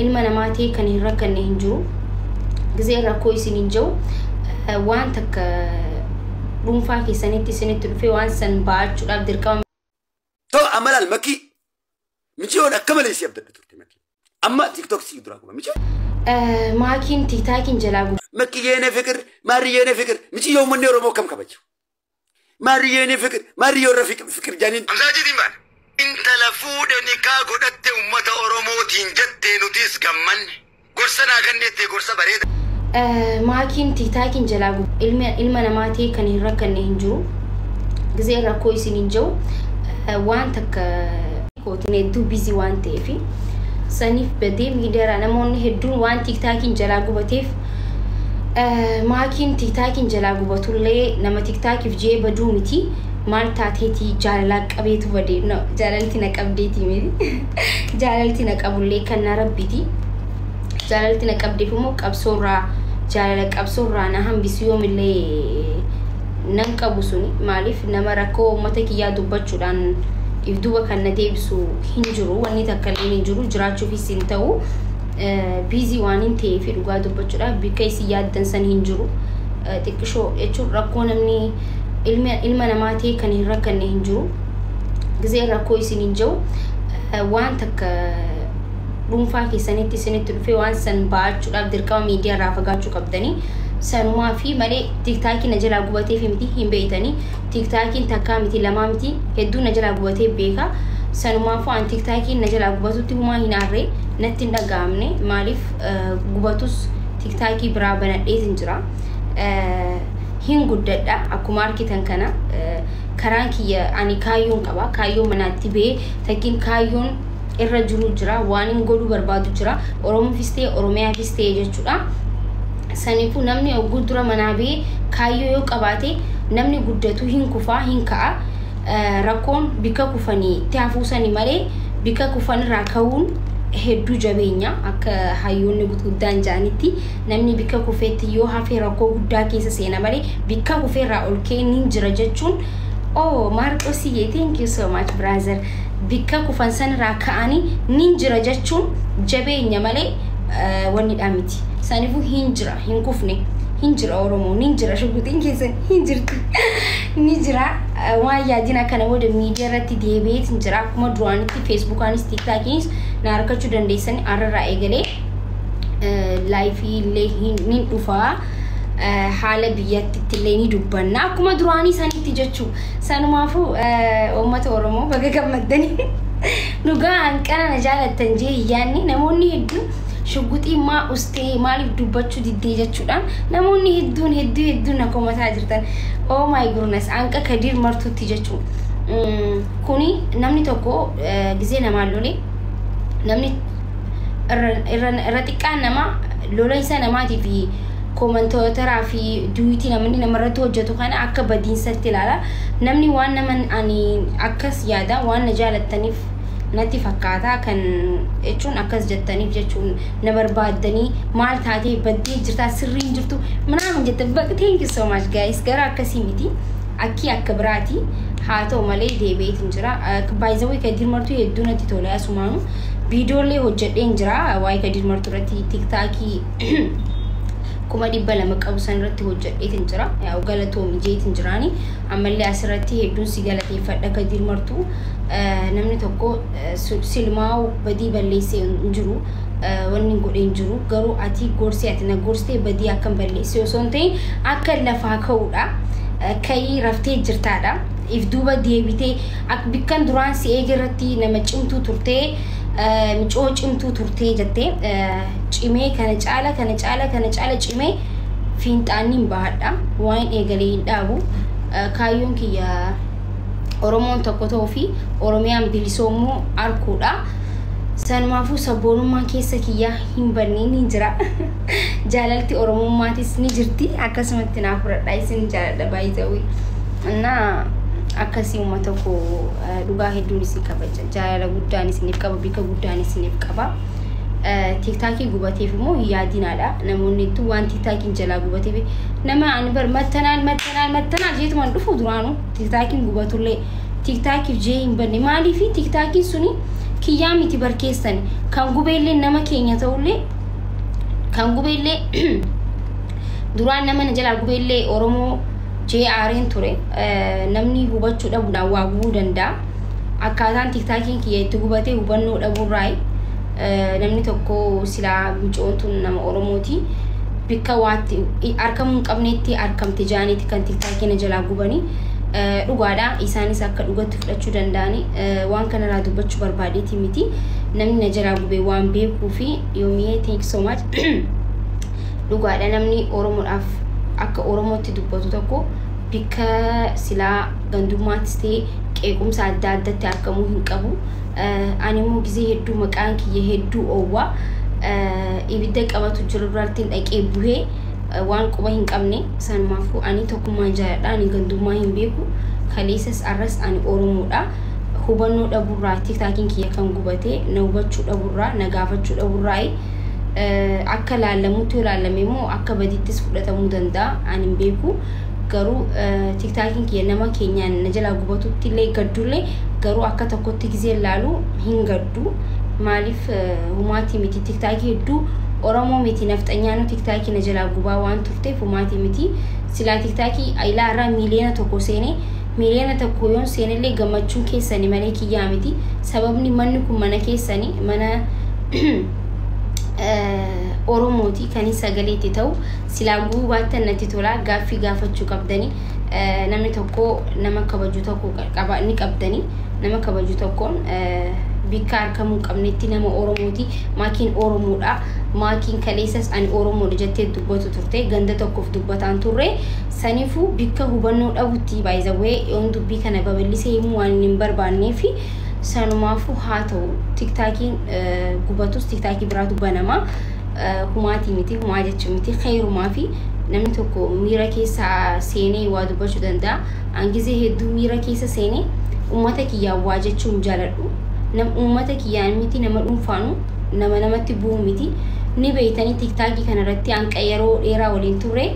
Ilma namaa ta'e kan hin rakkanne hin jiru. Gizee rakkoo isin hin jiru, waan takka dhuunfaa keessanitti isinitti dhufee waan san ba'achuudhaaf dirqama. To amma laal, Makii, michiyoon akka malee si abdadhu turte, Makii. Amma TikTok si duraa kuma michiyoo. Maakiin TikTokiin jalaa Makii የኔ ፍቅር, ማሪ የኔ ፍቅር, michiyyoo uummanni Oromoo akkam kabaju. Maarri የኔ ፍቅር, maarri yoo irra ፍቅር jaaniin. Hamzaajiitiin baana. Intala fuudhe nikaa godhatte uummata Oromootiin jettee nutis gammanne. Gorsa naa kennettee, gorsa bareeda. Maakiin TikTokiin jalaa ilma namaa ta'e kan hin rakkanne hin jiru. Gizee rakkoo isin hin jiru, waan takka kootiin hedduu busy waan ta'eef saniif badee miidiyaarraa. Namoonni hedduun waan TikTokiin jalaa gubateef, maakiin TikTokiin jalaa gubatullee nama TikTokiif jee baduu miti. Maal taateetii jaalalaa qabeetu badee? No, jaalalti na qabdeetii miti. Jaalalti na qabullee kan na Rabbiiti. Jaalalti na qabdeef immoo qabsoorraa, jaalala qabsoorraa na hambisu yoomillee nan qabu. Suni maaliif nama rakkoo uummata kiyyaa dubbachuudhaan if duuba kan na deebisu hin jiru. Wanni takka illee hin jiru, jiraachuufis hin ta'u. Busy waan hin ta'eef, dhugaa dubbachuudhaaf bikka isin yaaddan san hin jiru. Xiqqishoo jechuun rakkoo namni ilma namaa ta'e kan hin rakkanne hin jiru. Gizee rakkoo isin hin jiru, waan takka dhuunfaa keessanitti isinitti dhufee waan san ba'achuudhaaf dirqama miidiyaa irraa fagaachuu qabdanii. Sanumaa fi malee TikTokiin na jalaa gubateef miti, hin beeytanii. TikTokiin takkaa miti, lamaa miti, hedduu na jalaa gubatee beeka. Sanumaafuu an TikTokiin na jalaa gubatutti humaa hin aarree, natti hin dhaga'amne. Maaliif gubatus TikTokii biraa banadheetin jira. Hin guddadha akkuma argitan kana. Karaan kiyya, ani kaayyoon qaba. Kaayyoo manaatti ba'ee takkiin kaayyoon irra jiru jira, waan hin godhuu barbaadu jira, Oromoofis ta'e Oromiyaafis ta'e jechuudha. Saniifuu namni ogguu dura manaa ba'ee kaayyoo yoo qabaate, namni guddatu hin kufaa hin ka'a. Rakkoon bikka kufanii itti hafuusanii malee bikka kufanirraa ka'uun hedduu jabeenya. Akka hayyoonni gurguddaan jedhanitti, namni bikka kufeetti yoo hafe rakkoo guddaa keessa seena malee bikka kufeerraa ol ka'ee ni jira jechuun. Oh, Maarqosiyye, thank you so much, brother. Bikka kufan sanirraa ka'anii ni jira jechuun jabeenya malee wanni dha miti. Saniifuu hin jira, hin kufne, hin jira. Oromoo ni jira, shuguxiin keessan hin jirti, ni jira. Waan yaadina kana booda miidiyaa irratti deebi'eet hin jira. Akkuma duraanitti Facebookaanis TikTokiinis na argachuu dandeessan. Arrarraa eegalee live illee ni dhufaa, haala biyyattitti illee ni dubbanna akkuma duraanii sanitti jechuu. Sanumaafuu uummata Oromoo, baga gammaddanii. Dhugaa hanqana na jaalattan jee hiyyaanni. Namoonni hedduun "Shugguxii maa ustee, maaliif dubbachuu diddee?" jechuudhaan namoonni hedduun hedduu hedduun na komataa jirtan. Oh my goodness, hanqa Kadiir Martuutti jechuun kuni namni tokko gizee namaan lole, namni irra xiqqaan nama lola isa namaatii fi commentaatoraa fi duwiitii namni namarratti hojjetu kana akka badiinsatti ilaala. Namni waan nama ani akkas yaada, waan na jaalattaniif natti fakkaata kan jechuun akkas jettaniif jechuun na barbaaddanii "Maal taatee baddee jirtaa, sirrii hin jirtu" ምናምን jette. Thank you so much, guys. Gara akkasii miti, akki akka biraati. Haa ta'u malee deebi'eetiin jira. Baay'izawii Kadiir Martuu hedduu natti tola. Asumaanu viidiyoolee hojjedheen jira waa'ee Kadiir Martuu irratti. TikTokii 200,000 qabu san irratti hojjedheetiin jira. Yaa'u galatoomi jeetiin jiraani. Ammallee asirratti hedduun si galateeffadha, Kadiir Martuu. Namni tokko silmaa'u badii balleessee hin jiru. Wanni godhe hin jiru. Garuu ati gorsee, ati na gorsitee badii akkam balleessee osoo hin ta'in akka lafaa ka'uudha. Ka'ii raftee jirtaadha. If duuba deebitee bikkan duraan si eege irratti nama cimtuu turtee, micoo cimtuu turtee jettee, cimee kana caala, kana caala, kana caala cimee fiinxaanni hin bahadha. Waan eegalee hin dhaabu. Kaayyoon kiyya Oromoon tokko ta'uu fi Oromiyaan bilisoomuu arguudha. Sanumaafuu sabboonummaan keessa kiyyaa hin banne ni jira. Jaalalti Oromummaatis ni jirti. Akkasumatti naa fudhadha, isin jaaladha baay'ee. Innaa akkasii uummata koo, dhugaa hedduun isin kabaja. Jaalala guddaan isiniif qaba, bika guddaan isiniif qaba. TikTokii gubateef immoo hin yaadinaadha. Namoonni hedduu waan TikTokiin jalaa gubateef nama ani bar mattanaal mattanaal mattanaal jeetumaan dhufu. Duraanuu TikTokiin gubatullee TikTokiif jee hin banne. Maaliifi TikTokiin suni Kiyyaa miti barkeessani. Kan gubeellee nama keenya ta'ullee, kan gubeellee duraan nama na jalaa gubeellee Oromoo jee aareen ture. Namni hubachuu dhabuudhaan waa gubuu danda'a. Akkaataan tiktaakiin kiyya itti gubatee hubannoo dhabuurraayi. Namni tokko silaa mucoon tun nama Oromooti. Bikka waatti argamuu hin qabnetti argamte jaaniiti kan tiktaakii na jalaa gubanii. Dhugaadha, isaanis akka dhugatti fudhachuu danda'ani. Waan kanarraa dubbachuu barbaadeeti miti. Namni na jalaa gubee waan beekuu fi yoomiyee, thank you so much. Dhugaadha, namni Oromoodhaaf akka Oromootti dubbatu tokko bikka silaa gandummaattis ta'e qeequmsa adda addatti argamuu hin qabu. Ani immoo gizee hedduu maqaan kiyya hedduu oowwaa ibidda qabatu jiru duratti dhaqee buhee waan quba hin qabne. Sanumaafuu ani tokkummaan jaaladha, ani gandummaa hin beeku. Kaleessas arras ani Oromoodha. Hubannoo dhabuurraa tiktaakiin kiyya kan gubate, na hubachuu dhabuurraa, na gaafachuu dhabuurraa. Akka laallamutti yoo laallame immoo akka badiittis fudhatamuu danda'a, ani hin beeku. Garuu tiktaakiin kiyya nama keenyaan na jalaa gubatutti illee gaddullee, garuu akka tokkotti gizee laalu hin gaddu. Maaliif, humaatii miti. Tiktaakii hedduu Oromoo miti nafxanyaanuu tiktaakii na jalaa gubaa waan turteef humaatii miti. Silaa tiktaakii ilaa irraa 1 miiliyoona seenee, 1 miiliyoona yoon seenellee gammachuun keessanii malee kiyyaa miti. Sababni manni kun mana keessanii, mana Oromooti. Kan sagalee itti ta'u silaa gubuu baattan natti tola. Gaaffii gaafachuu qabdanii, namni tokko nama kabaju tokko qaba ni qabdanii, nama kabaju tokkoon bikka argamuu hin qabnetti nama Oromooti. Maakiin Oromoodha. Maakiin kaleessas ani Oromoodha jettee dubbatu turte, ganda tokkoof dubbataan turre. Saniifuu bikka hubannoo dhabutti baay'izawwee yoon dubbii kana babal'isee himuu waan hin barbaanneef, sanumaafuu haa ta'u. Tiktaakiin gubatus tiktaakii biraatu banama. Humaatii miti, humaa jechuu miti, khayrumaa fi namni tokko miira keessa seenee waa dubbachuu danda'a. Hangizee hedduu miira keessa seenee uummata kiyyaan waa jechuu hin jaaladhu. Uummata kiyyaan miti, nama dhuunfaanu nama namatti bu'u miti. Ni beeytanii, tiktaakii kanarratti hanqa yeroo dheeraa waliin turre,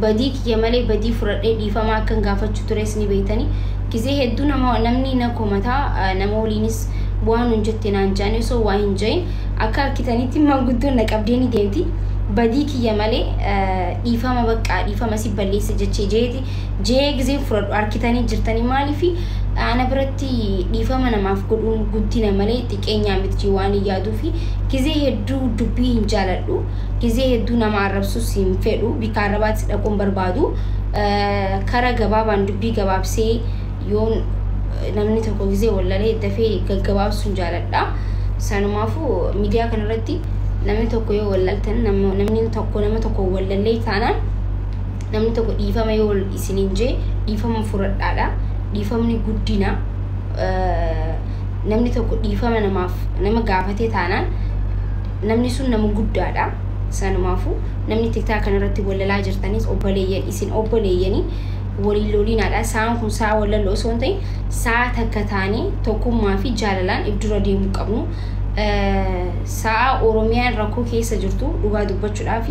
badii kiyya malee badii fudhadhee dhiifama akkan gaafachuu tures ni beeytanii. Gizee hedduu nama namni na komataa, nama waliinis waan hin jette naan jaane, osoo waa hin jahin akka harkitanitti manguddoon na qabdee ni deemti. Badii kiyya malee dhiifama baqqaa dhiifama si balleessa jechee jeeti jee gizee fudhadhu harkitanii jirtanii. Maaliifi, ana biratti dhiifama namaaf godhuun guddina malee xiqqeenyaa miti waan hin yaaduu fi gizee hedduu dubbii hin jaaladhu. Gizee hedduu nama arrabsus hin fedhu, bika arrabaatti dhaquun barbaadu. Kara gabaabaan dubbii gabaabsee yoon namni tokko gizee wallalee dafee gaggabaabsuun jaaladha. Sanumaafuu miidiyaa kanarratti namni tokko yoo wallaltan, namni tokko nama tokko wallallee taanaan, namni tokko dhiifama yoo isiniin jee dhiifama fudhadhaadha. Dhiifamni guddina. Namni tokko dhiifama namaaf nama gaafatee taanaan namni sun nama guddaadha. Sanumaafuu namni tiktaa kanarratti wallalaa jirtanis obboleeyyan isin obboleeyyanii waliin loliinaadha. Sa'aan kun sa'a wallalloo osoo hin ta'in sa'a takka taanee tokkummaa fi jaalalaan if dura deemuu qabnu. Sa'a Oromiyaan rakkoo keessa jirtu, dhugaa dubbachuudhaaf,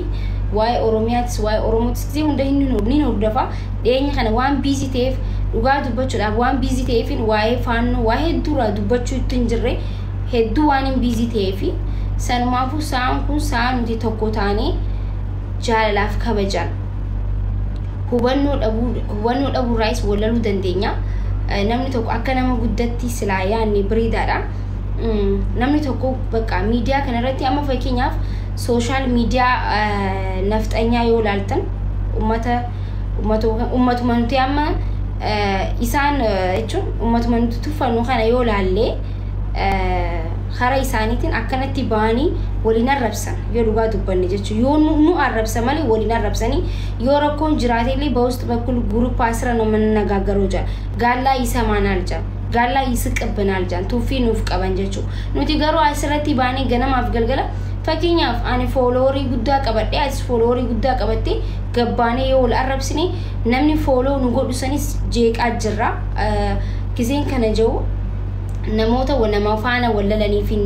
waa'ee Oromiyaatis waa'ee Oromootis gisee hunda ni hordofa. Dhiyeenya kana waan busy ta'eef, dhugaa dubbachuudhaaf waan busy ta'eef, waa'ee faannoo waa'ee hedduurraa dubbachuu itti hin jirre, hedduu waan hin busy ta'eef. Sanumaafuu sa'aan kun sa'a nuti tokko taanee jaalalaaf kabajaan hubannoo dhabuurraayis wallaluu dandeenya. Namni tokko akka nama guddatti silaa yaadne bareedaadha. Namni tokko bakka miidiyaa kanarratti amma fakkeenyaaf social media nafxanyaa yoo ilaaltan, ummata ummatuma nuti amma isaan jechuun ummatuma nuti tuffannu kana yoo ilaalle, karaa isaaniitiin akkanatti bahanii waliin arrabsan. Yoo dhugaa dubbanne jechuun, yoo nu arrabsa malee waliin arrabsanii, yoo rakkoon jiraate illee በውስጥ በኩል group አስረ ነው የምንነጋገረው ጃ ጋላ ይሰማናል ጃ ጋላ ይስቅብናል ጃን tuffii nuuf qaban jechuudha. Nuti garuu asirratti baanee ganamaaf galgala, fakkeenyaaf ani followerii guddaa qabadhee atis followerii guddaa qabattee gabbaanee yoo wal arrabsine, namni follow nu godhu sanis jeeqaa jirra. Gizeen kana jiru namoota nama faana wallalanii fi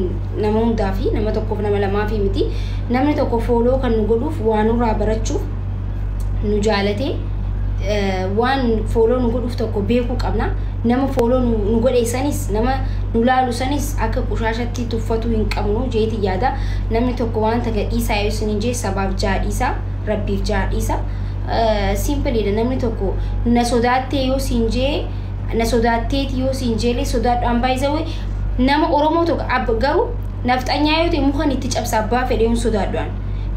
nama hundaa fi nama tokkoof nama lamaa fi miti. Namni tokko follow kan nu godhuuf waa nurraa barachuuf nu jaalatee. Waan follow nu godhuuf tokko beekuu qabna. Nama follow nu godhe sanis, nama nu laalu sanis akka qushaashatti tuffatuu hin qabnu jeeti yaada. Namni tokko waan takka dhiisaa yoo isin jee, sabaaf jaa dhiisa, rabbiif jaa dhiisa. Simpleidha. Namni tokko na sodaattee yoo siin jee, na sodaatteeti yoo siin jeelee, sodaadhaan baay'isawee nama Oromoo tokko garuu nafxanyaa yoo ta'e mukan itti cabsa, abbaa fedhee hin sodaadhaan.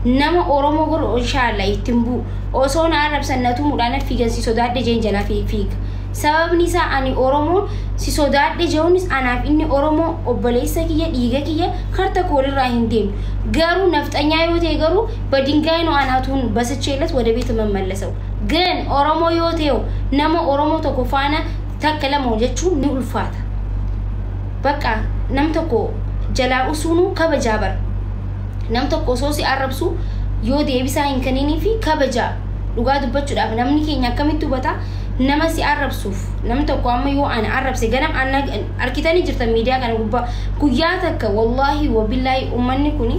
Nama Oromoo garuu inshaalla ittiin bu'u, osoo na arrabsan, na tumuudhaan fiigan, si sodaadhe jeen jalaa fiiga. Sababni isaa ani Oromoon si sodaadhe jechuunis anaaf inni Oromoo obboleessa kiyya, dhiiga kiyya, karta koolirraa hin deemu. Garuu nafxanyaa yoo ta'e garuu በድንጋይ ነው አናቱን በስቼለት ወደ ቤት የምመለሰው። ግን ኦሮሞ yoo ta'e, nama Oromoo tokko faana takka lama jechuun ni ulfaata. Bakka nam tokko jalaa usuunuu kabajaa bara. Nam tokko osoo si arrabsu yoo deebisaa hin kenninii fi kabajaa. Dhugaa dubbachuudhaaf namni keenya akkamitti hubata? Nama si arrabsuuf, namni tokko amma yoo ana arrabse ganam ana harkitanii jirtan miidiyaa kana gubbaa guyyaa takka, wallaahi wabillaahi, uummanni kuni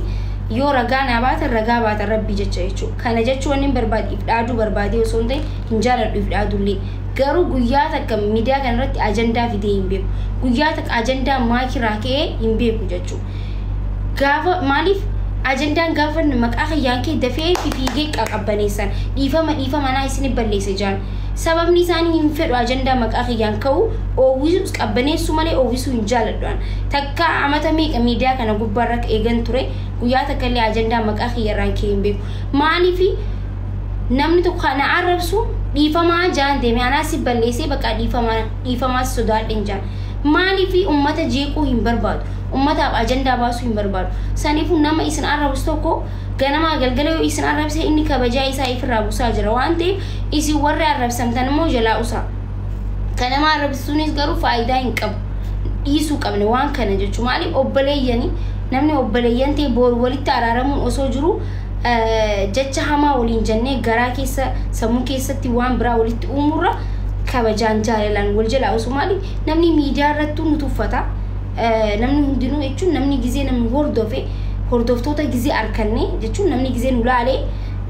yoo ragaa naa baatan, ragaa baatan rabbii jecha jechuudha. Kana jechuun wanni barbaade if dhaaduu barbaade osoo hin ta'in, hin jaaladhu if dhaadullee. Garuu guyyaa takka miidiyaa kana irratti ajandaa fidee hin beeku. Guyyaa takka ajandaa maakiraa ka'ee hin beeku jechuudha. Gaafa maaliif ajandaan gaafa maqaa kiyyaan kee dafee fiigee qaqqabbaneessan, dhiifama dhiifama naa isin balleesse jaan. Sababni isaanii hin fedhu ajandaa maqaa kiyyaan ka'u oowwisu, qabbaneessuu malee oowwisuu hin jaaladhu. Takka amata meeqa miidiyaa kana gubbaarra eegan ture, guyyaa takka illee ajandaa maqaa kiyyarraan ka'ee hin beeku. Maaliif namni tokko kana arrabsu dhiifamaa jaan deeme, anaa si balleessee bakka dhiifamaa dhiifamaa sodaadhen jaan. Maaliif ummata jeequu hin barbaadu? Ummataaf ajandaa baasuu hin barbaadu. Saniifuu nama isin arrabsu tokko ganamaa galgala yoo isin arrabse, inni kabajaa isaa ifirraa buusaa jira waan ta'eef, isin warri arrabsamtan immoo jalaa usaa. Kan nama arrabsuunis garuu faayidaa hin qabu. Dhiisuu qabne waan kana jechuun. Maaliif obboleeyyanii, namni obboleeyyan ta'e boru walitti araaramuun osoo jiru, jecha hamaa waliin jennee garaa keessa, sammuu keessatti waan biraa walitti uumurra kabajaan jaalalaan wal jalaa osoo. Maaliif namni miidiyaa irrattuu nu tuffata. Namni hundinuu jechuun namni gizee namni hordofe, hordoftoota gizee arkanne jechuun, namni gizee nu laalee,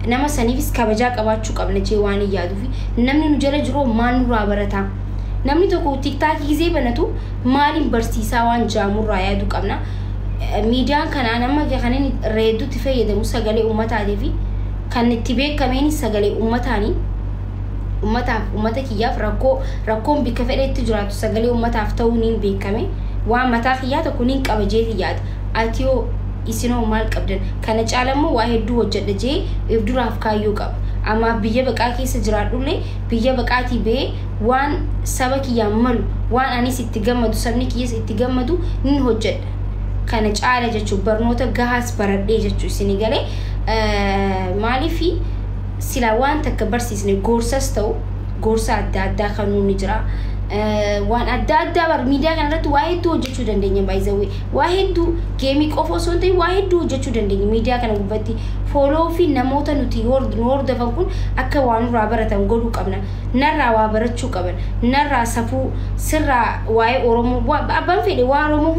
nama saniifis kabajaa qabaachuu qabna jee waan hin yaaduufi. Namni nu jala jiru maal nurraa barataa? Namni tokko TikTokii gizee banatu maaliin barsiisaa waan jaamurraa yaaduu qabna. Miidiyaan kanaan amma kan inni irra hedduutti fayyadamu sagalee uummataatii fi kan itti beekameen sagalee uummataanii. Uummataaf, uummata kiyyaaf, rakkoo rakkoon bikka fedhetti jiraatu sagalee uummataaf ta'uu niin beekame. Waan mataa kiyyaa tokko niin qaba jeeti yaada. Ati yoo isinoo maal qabdan? Kana caalammoo waa hedduu hojjedha jee if duraaf kaayyoo qaba. Ammaaf biyya baqaa keessa jiraadhullee, biyya baqaatii ba'ee waan saba kiyyaan malu, waan anis itti gammadu, sabni kiyyas itti gammadu nin hojjedha. Kana caala jechuun barnoota gahaas baradhee jechuu isinii galee. Maaliifi sila waan takka barsiisne, gorsas ta'u, gorsa adda addaa kan ni jira. Waan adda addaa bar miidiyaa kana irratti waa hedduu hojjechuu dandeenya. Baay'izawee waa hedduu, gameii qofa osoo hin ta'in waa hedduu hojjechuu dandeenya miidiyaa kana gubbatti. Follow fi namoota nuti nu hordofan kun akka waa nurraa baratan godhuu qabna. Narraa waa barachuu qaban, narraa safuu, sirraa waa'ee Oromoo, abbaan fedhe waa Oromoo.